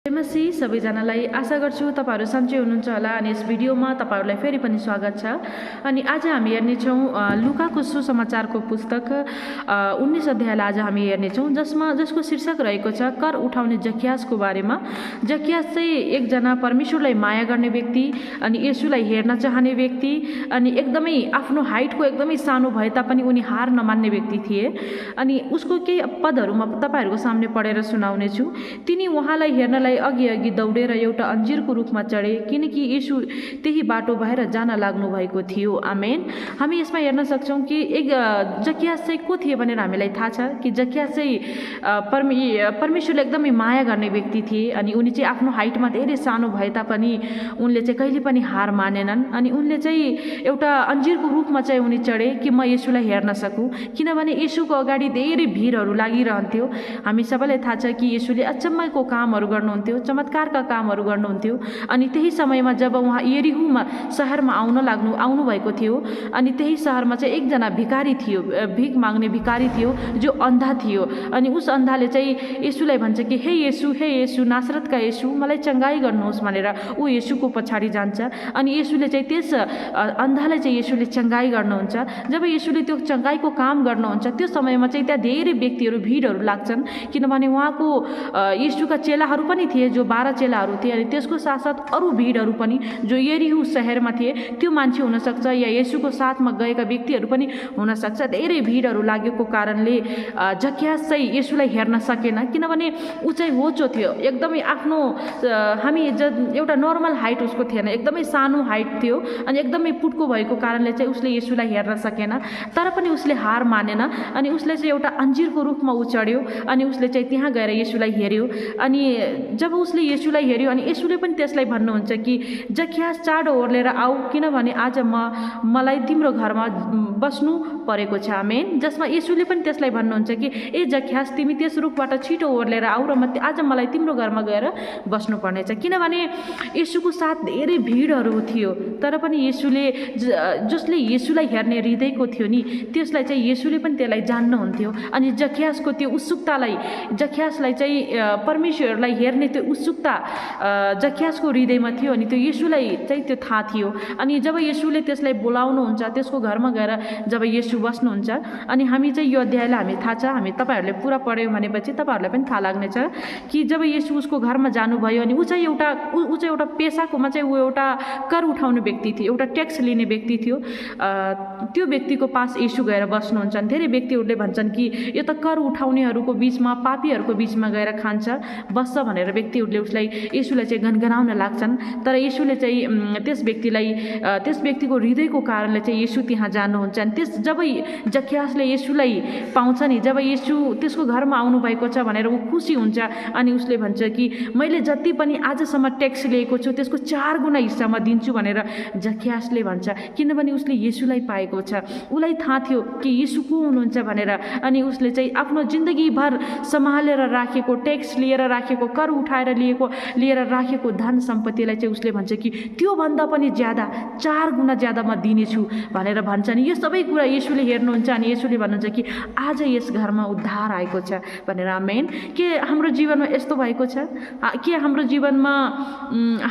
मसी सबैजनालाई आशा गर्छु तपाईहरु सन्चै हुनुहुन्छ होला अनि यस भिडियोमा तपाईहरुलाई फेरि पनि स्वागत छ। अनि आज हामी हेर्नेछौँ लुकाको सुसमाचारको पुस्तक 19 अध्यायलाई आज हामी हेर्नेछौँ जसको शीर्षक रहेको छ कर उठाउने जकियासको बारेमा। जकियास चाहिँ एकजना परमेश्वरलाई माया गर्ने व्यक्ति अनि येशूलाई हेर्न चाहने व्यक्ति अनि एकदमै आफ्नो हाइटको एकदमै सानो भए तापनि उनी हार नमान्ने व्यक्ति थिए। अनि उसको केही पदहरुमा तपाईहरुको सामने पढेर सुनाउने छु। तिनी उहाँलाई हेर्नलाई अघि दौडेर एउटा अन्जिरको रुखमा चढे किनकि येशू त्यही बाटो भएर जान लाग्नु भएको थियो। आमेन। हामी यसमा हेर्न सक्छौं कि एक जकियास चाहिँ को थिए भनेर हामीलाई थाहा छ कि जकियास चाहिँ परमेश्वरले एकदमै माया गर्ने व्यक्ति थिए अनि उनी चाहिँ आफ्नो हाइटमा धेरै सानो भए तापनि उनले चाहिँ कहिले पनि हार मानेनन्। अनि उनले चाहिँ एउटा अन्जिरको रुखमा चाहिँ उनी चढे कि म येशूलाई हेर्न सकूं किनभने येशूको अगाडि धेरै भिडहरू लागिरहन्थ्यो। हामी सबैलाई थाहा छ कि येशूले अचम्मको कामहरू गर्नुहुन्थ्यो, चमत्कारका कामहरू गर्नुहुन्थ्यो। अनि त्यही समयमा जब उहाँ यरीहोमा शहरमा आउनु भएको थियो अनि त्यही शहरमा चाहिँ एकजना भिखारी थियो, भिख माग्ने भिखारी थियो जो अन्धा थियो। अनि उस अन्धाले चाहिँ येशूलाई भन्छ कि हे येशू नासरतका येशू मलाई चंगाई गर्नुहोस् भनेर ऊ येशूको पछाडि जान्छ। अनि येशूले चाहिँ त्यस अन्धालाई चाहिँ येशूले चंगाई गर्नुहुन्छ। जब येशूले त्यो चंगाईको काम गर्नुहुन्छ त्यो समयमा चाहिँ त्यहाँ धेरै व्यक्तिहरू भिडहरू लाग्छन् किनभने उहाँको येशूका चेलाहरू पनि थिए जो 12 चेलाहरू थिए अनि त्यसको साथसाथ अरू भिडहरू पनि जो यरीहो शहरमा थिए त्यो मान्छे हुन सक्छ या येशूको साथमा गएका व्यक्तिहरू पनि हुन सक्छ। धेरै भिडहरू लागेको कारणले जकियास चाहिँ येशूलाई हेर्न सकेन किनभने ऊ चाहिँ होचो थियो, एकदमै आफ्नो एउटा नर्मल हाइट उसको थिएन, एकदमै सानो हाइट थियो अनि एकदमै पुट्को भएको कारणले चाहिँ उसले येशूलाई हेर्न सकेन। तर पनि उसले हार मानेन अनि उसले चाहिँ एउटा अन्जिरको रुखमा ऊ चढ्यो अनि उसले चाहिँ त्यहाँ गएर येशूलाई हेर्यो। अनि जब उसले येशूलाई हेर्यो अनि येशूले पनि त्यसलाई भन्नुहुन्छ कि जकियास चाँडो ओर्लेर आऊ किनभने आज मलाई तिम्रो घरमा बस्नु परेको छ। आमेन। जसमा येशूले पनि त्यसलाई भन्नुहुन्छ कि ए जकियास तिमी त्यस रुखबाट छिटो ओर्लेर आऊ र आज मलाई तिम्रो घरमा गएर बस्नु पर्नेछ। किनभने येशूको साथ धेरै भिडहरू थियो तर पनि येशूले जसले येशूलाई हेर्ने हृदयको थियो नि त्यसलाई चाहिँ येशूले पनि त्यसलाई जान्नुहुन्थ्यो। अनि जकियासको त्यो उत्सुकतालाई जकियासलाई चाहिँ परमेश्वरलाई हेर्ने त्यो उत्सुकता जकियासको हृदयमा थियो अनि त्यो येशूलाई चाहिँ त्यो थाहा थियो। अनि जब येशूले त्यसलाई बोलाउनुहुन्छ त्यसको घरमा गएर जब येशू बस्नुहुन्छ अनि हामी चाहिँ यो अध्यायलाई हामी थाहा छ, हामी तपाईहरुले पुरा पढ्यौं भनेपछि तपाईहरुलाई पनि थाहा लाग्नेछ कि जब येशू उसको घरमा जानुभयो अनि ऊ चाहिँ एउटा पेशाकोमा चाहिँ ऊ एउटा कर उठाउने व्यक्ति थियो, एउटा ट्याक्स लिने व्यक्ति थियो। त्यो व्यक्तिको पास येशू गएर बस्नुहुन्छ। धेरै व्यक्तिहरूले भन्छन् कि यो त कर उठाउनेहरूको बीचमा पापीहरूको बीचमा गएर खान्छ बस्छ भनेर व्यक्तिहरूले येशूलाई चाहिँ गनगनाउन लाग्छन्। तर येशूले चाहिँ त्यस व्यक्तिको हृदयको कारणले चाहिँ येशू त्यहाँ जानुहुन्छ। अनि जब जकियासले येशूलाई पाउँछ नि, जब येशू त्यसको घरमा आउनु भएको छ भनेर ऊ खुसी हुन्छ अनि उसले भन्छ कि मैले जति पनि आजसम्म ट्याक्स लिएको छु त्यसको 4 गुणा हिस्सा म दिन्छु भनेर जकियासले भन्छ किनभने उसले येशूलाई पाएको छ। उलाई थाहा थियो कि येशू को हुनुहुन्छ भनेर। अनि उसले चाहिँ आफ्नो जिन्दगीभर सम्हालेर राखेको ट्याक्स लिएर राखेको कर उठाएर लिएर राखेको धन सम्पत्तिलाई चाहिँ उसले भन्छ कि त्यो भन्दा पनि ज्यादा 4 गुणा ज्यादा म दिनेछु भनेर भन्छ। नि यो सबै कुरा येशूले हेर्नुहुन्छ अनि येशूले भन्नुहुन्छ कि आज यस घरमा उद्धार आएको छ भनेर। आमेन। के हाम्रो जीवनमा यस्तो भएको छ? के हाम्रो जीवनमा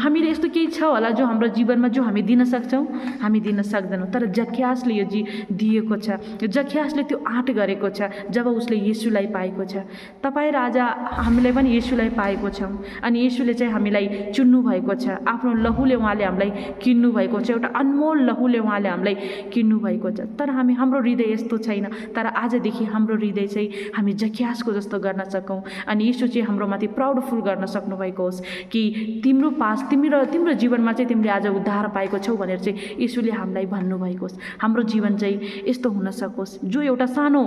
हामीले यस्तो केही छ होला जो हाम्रो जीवनमा जो हामी दिन सक्छौं? हामी दिन सक्दैनौं। तर जकियासले यो दिएको छ, जकियासले त्यो आँट गरेको छ जब उसले येशूलाई पाएको छ। तपाई र आज हामीले पनि येशूलाई पाएको छौं अनि येशूले चाहिँ हामीलाई चुन्नु भएको छ। आफ्नो लहुले उहाँले हामीलाई किन्नु भएको छ, एउटा अनमोल लहुले उहाँले हामीलाई किन्नु भएको छ। तर हाम्रो हृदय यस्तो छैन। तर आजदेखि हाम्रो हृदय चाहिँ हामी जकियासको जस्तो गर्न सकौं अनि येशू चाहिँ हाम्रो माथि प्राउडफुल गर्न सक्नु भएको होस् कि तिम्रो जीवनमा चाहिँ तिमीले आज उद्धार पाएको छौ भनेर चाहिँ येशूले हामीलाई भन्नु भएको होस्। हाम्रो जीवन चाहिँ यस्तो हुन सकोस् जो एउटा सानो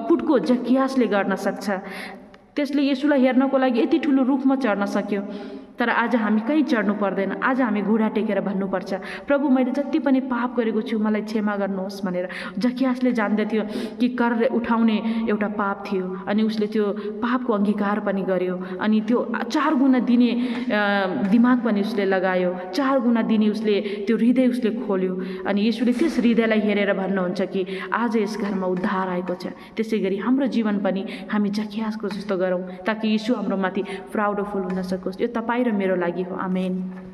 पुटको जकियासले गर्न सक्छ। त्यसले येशूलाई हेर्नको लागि यति ठुलो रुखमा चढ्न सक्यो। तर आज हामी कहीँ चढ्नु पर्दैन। आज हामी घुँडा टेकेर भन्नुपर्छ, प्रभु मैले जति पनि पाप गरेको छु मलाई क्षमा गर्नुहोस् भनेर। जकियासले जान्दथ्यो कि कर उठाउने एउटा पाप थियो अनि उसले त्यो पापको अङ्गीकार पनि गर्यो अनि त्यो 4 गुणा दिने दिमाग पनि उसले लगायो, 4 गुणा दिने उसले त्यो हृदय उसले खोल्यो। अनि येशूले त्यस हृदयलाई हेरेर भन्नुहुन्छ कि आज यस घरमा उद्धार आएको छ। त्यसै गरी हाम्रो जीवन पनि हामी जकियासको जस्तो गरौँ ताकि येशू हाम्रो माथि प्राउडफुल हुन सकोस्। यो तपाईँ र मेरो लागि हो। आमेन।